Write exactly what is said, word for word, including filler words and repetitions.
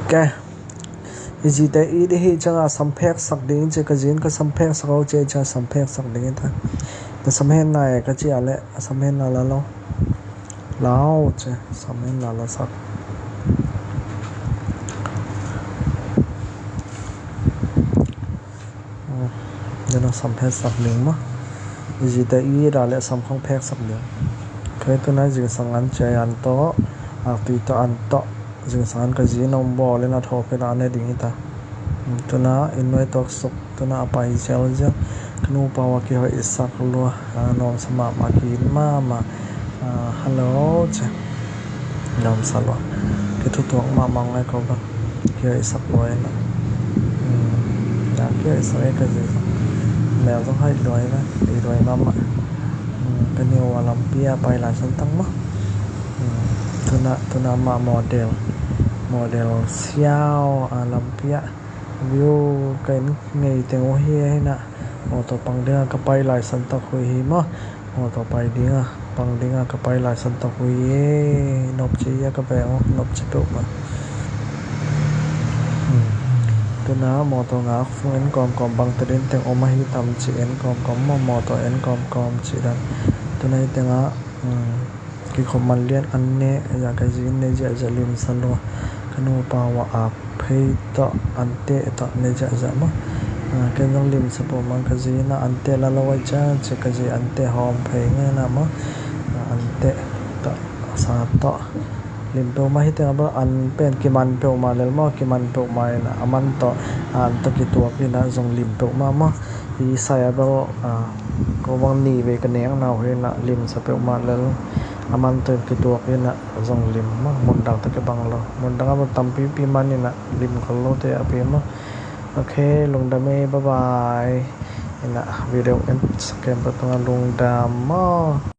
Ke. I zite i dih hi ciangah samphek sak ding ci, ka zin ka samphek sak ho ci ciangah samphek sak ding hi ta. Na samhen nai ka ci a leh a samhen na la lo. Lau ci samhen na la sak. Dena samphek sak ding maw. I zite i da leh sam khong phek sak ding. Kei tuna zingsang an ci an tawh, a tui tawh an tawh. Zingsang an ka zi na um bawl in a thawh phet a ne ding hi ta. Tuna in nuai tuak suk, tuna a pai zialzial. Ka nupa wa kihoih sak lua, a nuamsa mahmah, kiin mahmah. Hello ci. Nuamsa lua. Kithutuak mahmah ngai ko bang. Kihoih sak lua in a. Ya kihoih sak e ka zi. Mel zong haih lua in a. Ei lua mahmah. Ka niu a lampi a pai lai san tang maw. Tuna, tuna mah model, model siau a lampi ah view ka in ngei teng uh hi hi na. Mawtaw pang dinga ka pai lai san tak hui hi maw. Mawtaw pai dinga, pang dinga ka pai lai san tak hui hi. Nopci ia ka veng uh, nopci peuhmah. Tuna mawtaw ngak fung en kawmkawm bang tadin teng om ahi tam ci en kawmkawm maw, mawtaw en kawmkawm ci dan. Tuna hi tengah kikhop man lian an ne, a ka zi in ne ziahziah limsa lua. Ka nupa wa ap phei tawh an teh tawh ne ziahziah maw. Ken zong limsa peuhmah ka zi in a an teh la lo ai ciang ci ka zi an teh hawm phei ngai na maw. An teh tawh sa tawh lim peuhmah hi tengah bel an pen kiman peuhmah lel maw, kiman peuhmah in a man tawh an tawh kituak in a zong lim peuhmah maw. Hi sai a bel ko bang ni vei ka neng nau hi na limsa peuhmah lel. A man tawh in kituak in a zong lim maw, mundang tawh kibang lo, mundang a bel tampipi man in a lim khol lo te a pi maw. Ok, lungdam e, bye bye. In a video en sakem pa tungah lungdam maw.